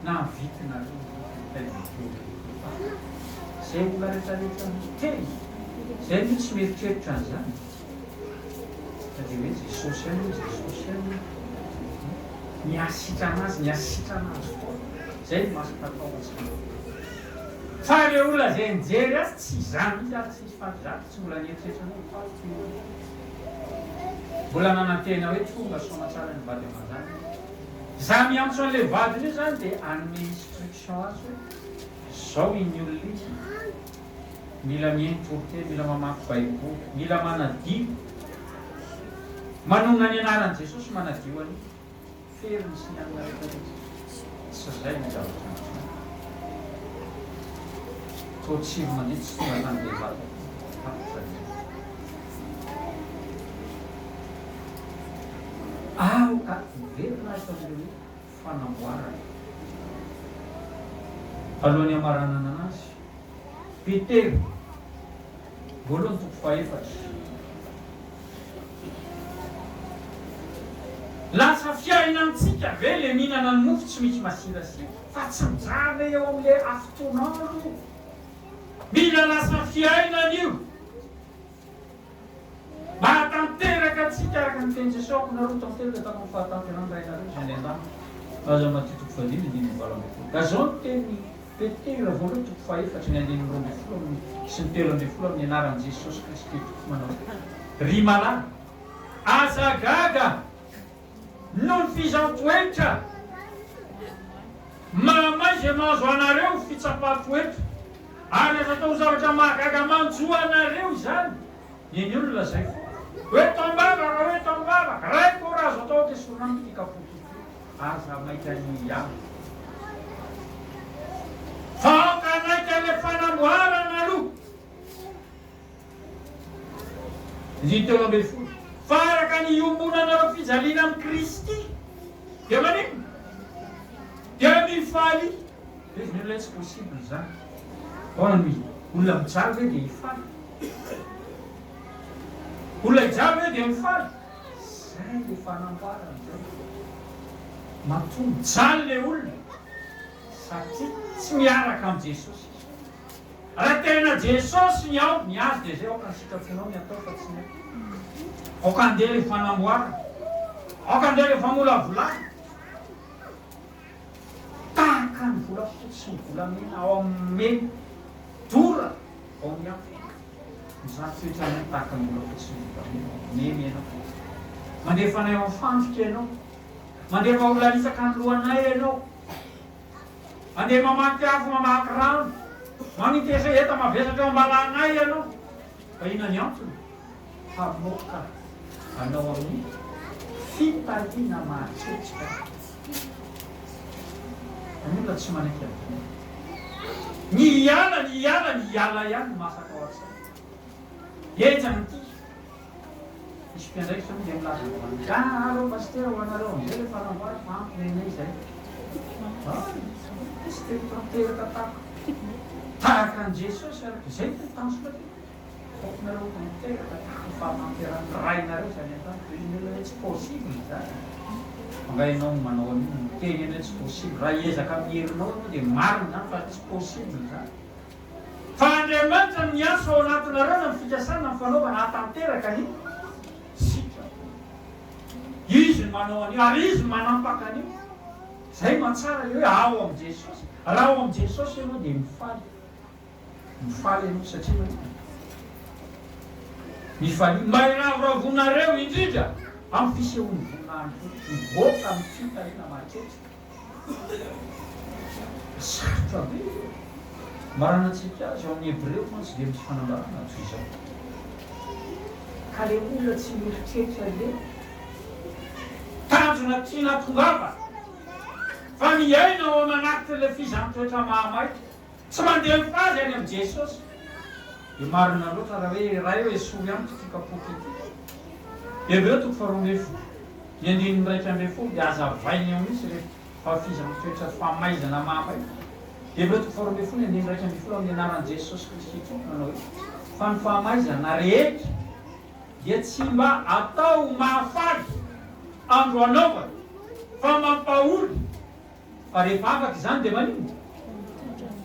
nahavita nareo ny taiza teo. Izay olona rehetra rehetra miteny, izay aloha tsy mieritreritra an'izany. Fa dia hoe Jesosy ihany io, Jesosy ihany io. Ny hahasitrana azy, ny hahasitrana azy foana. Izay no maha tataontsika. Fa ireo olona izay nijery azy tsy izany mihitsy ary tsy nisy faty tsy mbola nieritreritra anao ho faty toy ireo. Mbola nanantena hoe tonga soamatsara ny vady aman-janany. Za miantso an'ilay vadiny io izany dia hanome instruction azy hoe izao iny olona iny. Mila mihaino toriteny, mila mamaky baiboly, mila manadio. Manonona ny anaran'i Jesosy manadio an'io feriny sy ny alina rehetra rehetra. Tsy izay ny zavatra mitranga. Toa tsiro mandidy tsy tonga tany Bevata. Tapitra ny ady. Aoka hiverina eto amin'ilay hoe fanamboarana. Alohan'ny hamaranana anazy, Petera, voalohany toko fahefatra. Lasa fiainantsika ve le mihinana ny mofo tsy misy masirasira fa tsy mijanona eo amin'le hafitoan'andro? Mila lasa fiainana io. Mahatanteraka antsika araka ny tenin'i Jesoa, Aoka nareo ho tanteraka tahaka ny fahatanterahan'ny Rainareo izay any an-danitra. Aza Matio toko fahadimy andininy 18. Ka izao ny tenin'i Petera voalohany toko fahaefatra ny andininy 12 amin'ny sy ny 13 amin'ny anaran'i Jesosy Kristy Tompo manao hoe, Ry malala, aza gaga noho ny fizaham-toetra mahamay izay mahazo anareo fitsapan-toetra, ary aza atao ho zavatra mahagaga manjo anareo izany. Ny ny olona lazaiko hoe eto am-bavaka, hoe eto am-bavaka, Raiko ô raha azo atao aoka esorina amiko ity kapoaka ity, aza maika ny hiala. Fa aoka hanaiky an'ilay fanamboarana aloha. Andininy 13, Fa araka ny iombonanareo fijaliana amin'i Kristy, dia maninona? Dia mifalia. Izy ny olona tsy possible izany. Ahoana no izy? Olona mijaly ve dia hifaly? Olona hijaly ve dia mifaly? Zay le fanamboarana zay. Matoa mijaly le olona satria tsy miaraka amin'i Jesosy izy. Raha tena Jesosy ny ao, ny azy dia zay, aoka ny sitraponao ny atao fa tsy ny ahy. Aoka handeha le fanamboarana. Aoka handeha le famolavolana. Tahaka ny volafotsy sy ny volamena ao amin'ny mena dora ao amin'ny afo. Mizaha toetra anay tahaka ny volafotsy sy ny volamena ao amin'ny memy ianao. Mandefa anay ao amin'ny fandrika ianao. Mandefa olona isaka ny lohanay ianao. Mandeha mamaky afo mamaky rano. Manitesa enta mavesatra eo am-balanay ianao. Fa inona ny antony? Hamoaka anao amin'ny fitahiana mahatretrika ny olona tsy manaiky an'izany. Ny hiala, ny hiala, ny hiala ihany no masaka ao an-tsaina. Henjana ity. Misy mpiandraikitra moa dia milaza an'izany. Ah, aleo pasitera ho anareo amin'izay ilay fanamboarana fa ampy nenay izay. Ah, tsy te ho tanteraka tahaka tahaka an'i Jesosy araka izay no tanjona ty. Aoka nareo ho tanteraka tahaka ny fahatanterahan'ny Rainareo izay any an-danitra. Hoy ny olona hoe tsy possible izany. Angaha ianao no manao an'io no miteny eny hoe tsy possible. Raha hiezaka amin'ny herinao ianao dia marina izany fa tsy possible izany. Fa Andriamanitra no miasa ao anatinareo na ny fikasana na ny fanaovana hahatanteraka ny sitrapony. Izy no manao an'io ary Izy no manampaka an'io. Izay mahatsara ilay hoe ao amin'i Jesosy. Raha ao amin'i Jesosy ianao dia mifaly. Mifaly ianao satria maninona? Mifalia. Mba hiravoravoanareo indrindra amin'ny fisehoan'ny voninahiny koa. Mivoaka amin'ny fitahiana mahatretrika. Sarotra be io. Maranantsika azy ao amin'ny Hebreo mantsy dia misy fanambarana toy izao. Ka le olona tsy mieritreritra le tanjona tiana hatongavana fa miaina ao anatin'ilay fizaham-toetra mahamay. Tsy mandeha mifazy any amin'i Jesosy. Dia marina loatra raha hoe Ray ô esory amiko ity kapoaka ity. Hebreo toko faharoa ambin'ny folo, ny andininy 11 dia hazavainy ao mihitsy ilay fahafizan-toetra famaizana mahamay. Hebreo toko faharoa ambin'ny folo, ny andininy 11 amin'ny anaran'i Jesosy Kristy Tompo manao hoe, Fa ny famaizana rehetra dia tsy mba atao ho mahafaly andro anaovana, fa mampahory. Fa rehefa afaka izany dia maninona?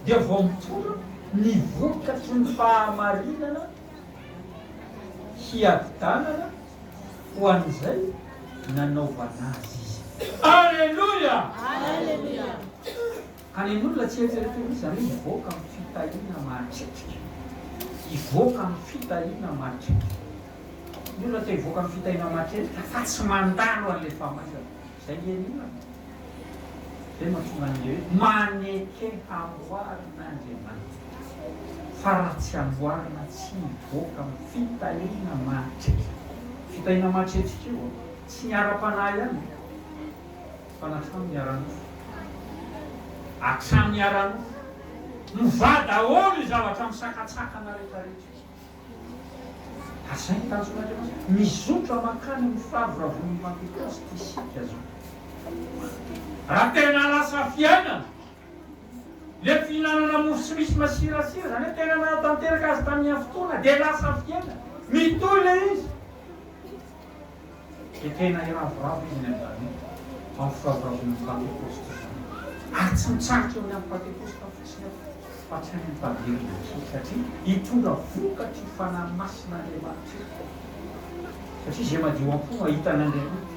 Dia vao mitondra ny vokatry ny fahamarinana hiadidanana ho an'izay nanaovana azy izy. Aleloia! Ka ny an'olona tsy eritreretiny mihitsy izany hoe hivoaka amin'ny fitahiana mahatretrika. Hivoaka amin'ny fitahiana mahatretrika. Ny olona te hivoaka amin'ny fitahiana mahatretrika fa tsy mandalo an'ilay famaizana. Izay nge ny olana. Izay no mahatonga an'ilay hoe maneke hamboarina Andriamanitra. Fa raha tsy amboarina tsy hivoaka amin'ny fitahiana mahatretrika. Fitahiana mahatretrika io tsy ny ara-panahy ihany fa na hatramin'ny ara-nofo. Hatramin'ny ara-nofo. Mivaha daholo io zavatra misakatsakana rehetra rehetra io. Ary izay no tanjon'Andriamanitra. Mizotra mankany amin'ny firavoravoan'ny Pantekosta isika izao. Raha tena lasa fiainana ilay fihinanana mofo tsy misy masirasira, izany hoe tena nahatanteraka azy tamin'ny fotoana, dia lasa fiainana. Mitohy ilay izy. Dia tena hiravoravo izy ny amin'izany hoe amin'ny firavoravoan'ny Pantekosta izany. Ary tsy mitsahatra eo amin'ny andro Pantekosta fotsiny aho, fa hatrany amin'ny taverina satria hitondra vokatry io Fanahy Masin'Andriamanitra io. Satria izay madio am-po no hahita an'Andriamanitra.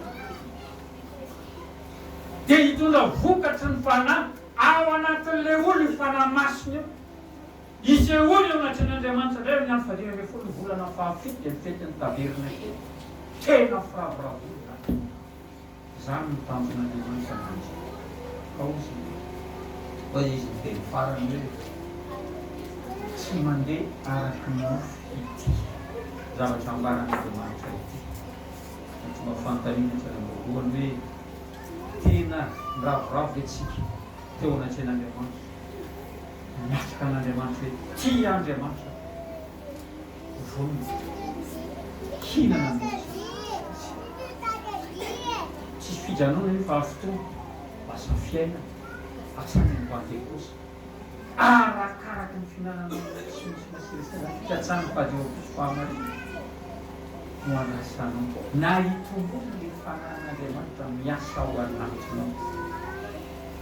Dia hitondra vokatry ny Fanahy ao anatin'ilay olona io Fanahy Masina io. Hisehoany eo anatrehan'Andriamanitra indray amin'ny andro fahadimy ambin'ny folo ny volana fahafito dia ny fetin'ny tabernakely. Tena firavoravoana izany. Izany no tanjon'Andriamanitra amintsika. Fa hozy hoy izy niteny farany hoe, Tsy mandeha araka ny nofo ity zavatra ambaran'Andriamanitra ity. Nahatonga fanontaniana hatrany am-boalohany hoe, Tena niravoravo ve tsika teo anatrehan'Andriamanitra? Miatrika an'Andriamanitra hoe tia Andriamanitra vonona hihinana ny mofo tsy Tsisy fijanonana io fa fotoana lasa fiainana hatrany amin'ny Pantekosta. Arakaraky ny fihinanana ny mofo tsy misy masirasira, fikatsahana fahadiovana sy fahamarinana. no andrasanao na hitomboana ilay Fanahin'Andriamanitra miasa ao anatinao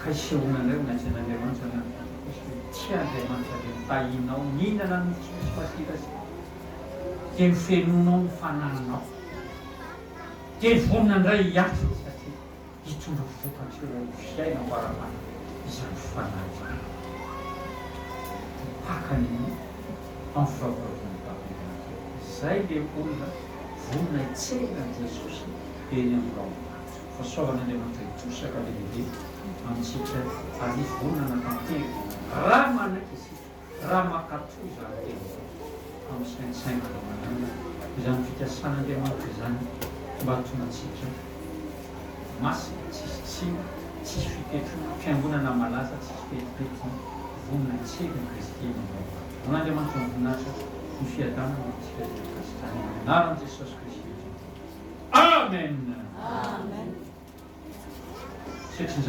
ka hisehoana indray ho najain'Andriamanitra ny andro Pentekosta hoe tia Andriamanitra dia nitahianao nihinana ny mofo tsy misy masirasira dia nofenoinao ny Fanahinao dia vonona indray hiatrika satria hitondra vokatra eo amin'ny fiainako ara-panahy izany fanahy izany. Mipaka ny amin'ny firavoravoan'ny tabernakely. Izay ilay olona vonona hitsena an'i Jesosy eny amin'ny rahom-banitra. Fahasoavan'Andriamanitra hitosaka be dia be amintsika ary Izy vonona hanatanteraka izany raha manaiky isika. Raha mankatò izany teny izany amin'ny saintsainana manana izany fikasan'Andriamanitra izany mba hahatonga antsika masina, tsisy tsiny, tsisy fiketrona, fiangonana malaza, tsisy fetipetiny, vonona hitsena an'i Kristy eny ambony vato. Ho an'Andriamanitra ny voninahitra, ny fiadanana ho antsika izay ankasitrahiny amin'ny anaran'i Jesosy Kristy Tompo. Amen! Amen. Setrin'izany.